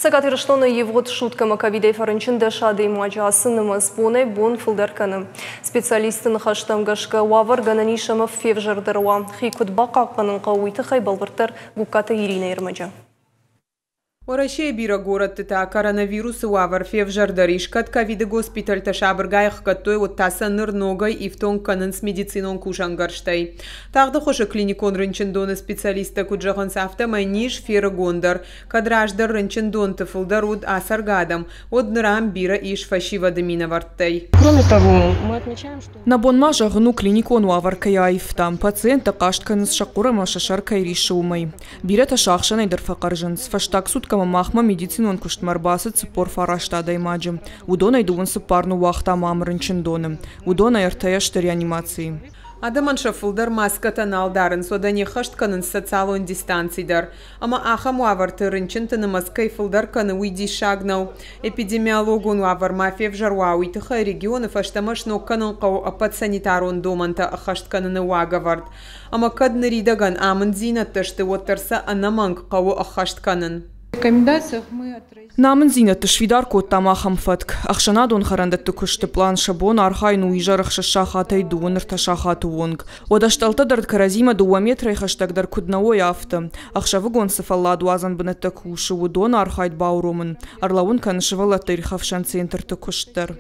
Цӕгат Ирыстоны ивгъуыд суткӕмӕ ковидӕй фӕрынчын 10 адӕймаджы. Ацы нымӕц бонӕй-бон фылдӕр кӕны. Специалистты ныхӕстӕм гӕсгӕ, уавӕр гӕнӕн ис ӕмӕ февзӕрдӕр уа. Хи куыд бахъахъхъӕнын хъӕуы, уый тыххӕй бӕлвырддӕр Гугкаты Иринӕйы ӕрмӕджы. Уӕрӕсейы бирӕ горӕтты та коронавирусы уавӕр февзӕрдӕр ис. Кӕд ковиды госпитӕлтӕ сабыргай ӕхгӕдтой, уӕд та сӕ ныр ногӕй ифтонг кӕнынц медицинон кусӕнгӕрзтӕй. Тагъд ӕххуысы клиникон рынчындоны специалисттӕ куыд зӕгъынц, афтӕмӕй низ ферыгондӕр. Кӕд раздӕр рынчындонты фылдӕр уыд ацӕргӕ адӕм, уӕд ныр ам бирӕ ис фӕсивӕды минӕвӕрттӕй. Кроме того, мы отмечаем, что Нӕ бон ма зӕгъын у, клиникон уавӕр кӕй аивта. Пациенттӕ хъаст кӕнынц сӕ хъуыр ӕмӕ сӕ сӕр кӕй риссы, уымӕй. Бирӕтӕ сӕ ӕхсӕнӕй дӕр фӕхъӕрзынц. Фӕстаг суткӕмӕ махмӕ медицинон куыстмӕ ӕрбацыд 49 адӕймаджы. Уыдонӕй 34 ныууагътам ам рынчындоны. Уыдонӕй ӕртӕйӕ сты реанимацийы. Адӕмӕн сӕ фылдӕр маскӕтӕ нал дарынц, уӕдӕ не ххӕст кӕнынц социалон дистанци дӕр. Ӕмӕ ахӕм уавӕрты рынчынты нымӕц кӕй фылдӕр кӕны, уый диссаг нӕу. Эпидемиологон уавӕр ма февзӕр уа, уый тыххӕй регионы фӕстӕмӕ сног кӕнын хъӕуы ӕппӕт санитарон домӕнтӕ ӕххӕст кӕныны уагӕвӕрд. Ӕмӕ кӕд ныридӕгӕн амынддзинӕдтӕ сты, уӕддӕр сӕ ӕнӕмӕнг хъӕуы ӕххӕст кӕнын. Нӕ амынддзинӕдты сфидар кодтам ахӕм фӕтк. Ӕхсӕнадон хӕрӕндӕтты куысты пълан сӕ бон архайын у изӕры 6 сахатӕй 2-3 сахаты онг. Уӕдӕ стъӕлттӕ дӕр кӕрӕдзимӕ 2 метрӕй хӕстӕгдӕр куыд нӕ уой, афтӕ. Ӕхсӕвыгон цы фӕлладуадзӕн бынӕттӕ кусы, уыдоны архайд бауромын, ӕрлӕууын кӕны сывӕллӕтты ирхӕфсӕн центрты куыст дӕр.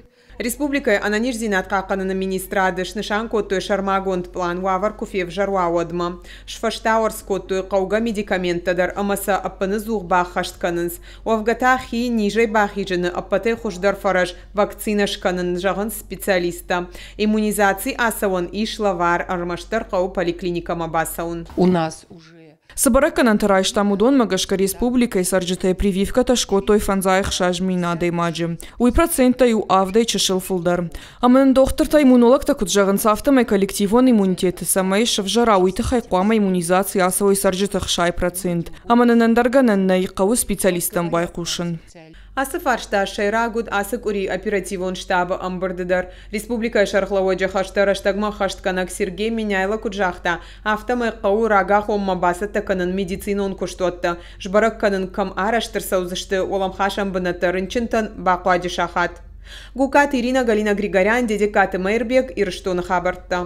Республикӕйы ӕнӕниздзинад хъахъхъӕныны министрады снысан кодтой сӕрмагонд пълан, уавӕр куы февзӕр уа, уӕдмӕ. Сфӕстауӕрц кодтой хъӕугӕ медикаменттӕ дӕр ӕмӕ сӕ ӕппыныдзух баххӕст кӕнынц. Уӕвгӕ та хи низӕй бахизыны ӕппӕтӕй хуыздӕр фӕрӕз вакцинӕ скӕнын, зӕгъынц специалисттӕ. Иммунизаци ацӕуӕн ис лӕвар, ӕрмӕстдӕр хъӕуы поликлиникӕмӕ бацӕуын. У нас уже Цы бӕрӕггӕнӕнтӕ райстам, уыдонмӕ гӕсгӕ республикӕйы цӕрджытӕй прививкӕтӕ скодтой 56 000 адӕймаджы. Уый проценттӕй у авдӕй чысыл фылдӕр. Ӕмӕ нын дохтыртӕ-иммунологтӕ куыд зӕгъынц, афтӕмӕй коллективон иммунитеты цӕмӕй сӕвзӕра, уый тыххӕй хъуамӕ иммунизаци ацӕуой цӕрджыты 60%. Ӕмӕ нын ӕндӕр гӕнӕн нӕй, хъӕуы специалисттӕм байхъусын. Ацы фарста сӕйраг уыд ацы къуыри оперативон штабы ӕмбырды дӕр. Республикӕйы сӕргълӕууӕджы хӕстӕ рӕстӕгмӕ ӕххӕстгӕнӕг Сергей Меняйло куыд загъта, афтӕмӕй хъӕуы рагагъоммӕ бацӕттӕ кӕнын медицинон куыстуӕттӕ, сбӕрӕг кӕнын, кӕм арӕзт ӕрцӕудзысты уӕлӕмхасӕн бынӕттӕ рынчынтӕн бахъуаджы сахат. Гугкаты Ирина, Галина Григорян, Дедегкаты Мӕирбег, Ирыстоны хабӕрттӕ.